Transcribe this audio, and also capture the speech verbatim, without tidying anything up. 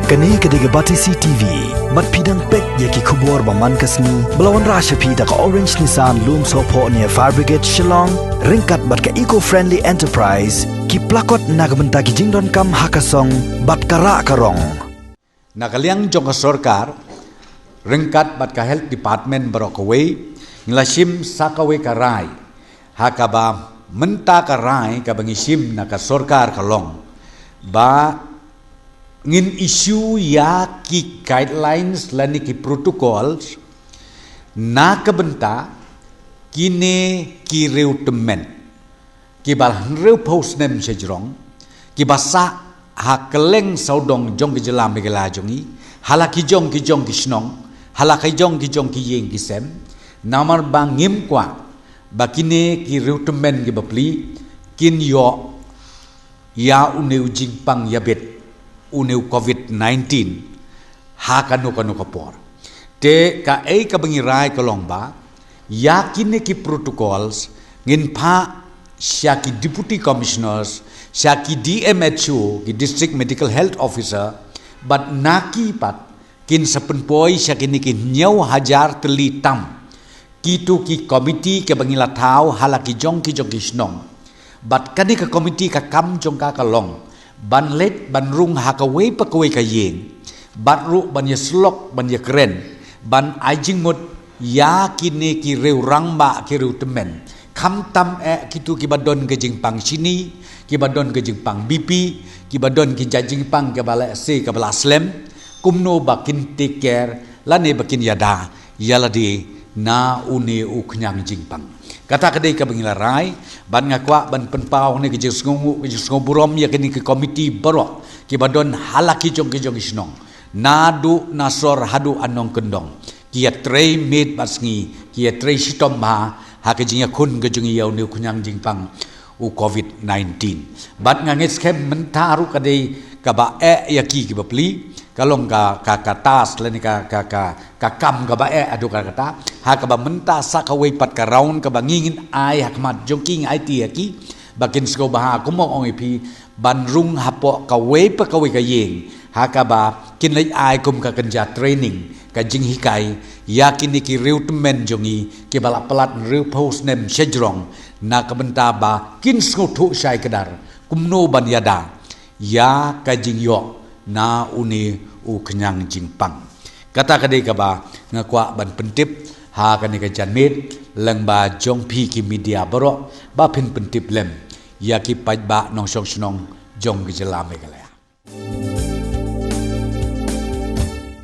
Kane ka dei ka Batesi T V. Bad phi dang peit ïa ki khubor ba man ka sngi ba la wanrah sha phi da ka Orange Nissan Lumsohphoh near Fire Brigade Shillong, ryngkat bad ka Eco Friendly Enterprise, ki plakot na ka bynta ki jingdonkam ha ka song bad ka rah ka rong. Na ka liang jong ka sorkar, ryngkat bad ka Health Department baroh kawei, ngi la shim sa kawei ka rai ha kaba mynta ka rai kaba ngi shim na ka sorkar ka long ba ngin issue ïa ki guidelines lane ki protocols na ka bynta kine ki riew tymmen kiba hynriewphew snem sha jrong, kiba sah ha kylleng sawdong jong ka jylla Meghalaya jong ngi, ha la ki jong ki jong ki shnong, ha la ki jong ki jong ki ïing ki sem, namar ba ngim kwah ba kine ki riew tymmen kiba plie kin ïoh ïa une u jingpang ïabit, une u covid nineteen, ha kano kano ka por. Te kaei kaba ngi rai ka long ba ïa kine ki protocols ngin phah sha ki Deputy Commissioners, sha ki D M H O, ki District Medical Health Officer, bad na ki pat kin sa pynpoi sha kine ki hynñiew hajar tylli tam. Kito ki komiti kiba ngi la thaw ha la ki jong ki jong ki shnong. Bad kane ka komiti ka kam jong ka ka long ban leit ban rung ha kawei pa kawei ka ïing, bad ruh ban ïasyllok, ban ïakren, ban ai jingmut ïa kine ki riew rangbah, ki riew tymmen. Khamtam eh kito kiba don ka jingpang shini, kiba don ka jingpang B P, kiba don ki jait jingpang kiba la se kiba la slem, kumno ba kin take care lane ba kin ïada ïa lade na une u khñiang jingpang. Kata ka dei kaba ngi la rai, bad nga kwah ban pynpaw ne ka jingsngewnguh, ka jingsngewburom ïa kine ki komiti baroh kiba don ha la ki jong ki jong ki shnong, naduh na sor haduh ha nongkyndong, ki ïatrei miet bad sngi, ki ïatrei shitom bha ha ka jingïakhun ka jong ngi ïa une u khñiang jingpang, u covid nineteen. Bad nga ngeit skhem mynta ruh ka dei kaba eh ïa ki kiba plie, ka long ka, ka, ka task lane ka, ka, ka, ka kam kaba eh haduh katta katta, ha kaba mynta sa kawei pat ka round kaba ngi ngin ai ha khmat jong ki, ngi aiti ïa ki ba kin sngewbha, kumba ong ïa phi, ban rung hapoh kawei pa kawei ka ïing, ha kaba kin leit ai kum ka kynja training, ka jinghikai ïa kine ki riew tymmen jong ngi kiba la palat hynriewphew snem sha jrong, na ka bynta ba kin sngewthuh shai kdar kumno ban ïada ïa ka jingïoh na une u khñiang jingpang. Kata ka dei kaba nga kwah ban pyntip ha kane ka janmiet lyngba jong phi ki media baroh, ba phin pyntip lem ïa ki paidbah nongshong shnong jong ka jylla Meghalaya.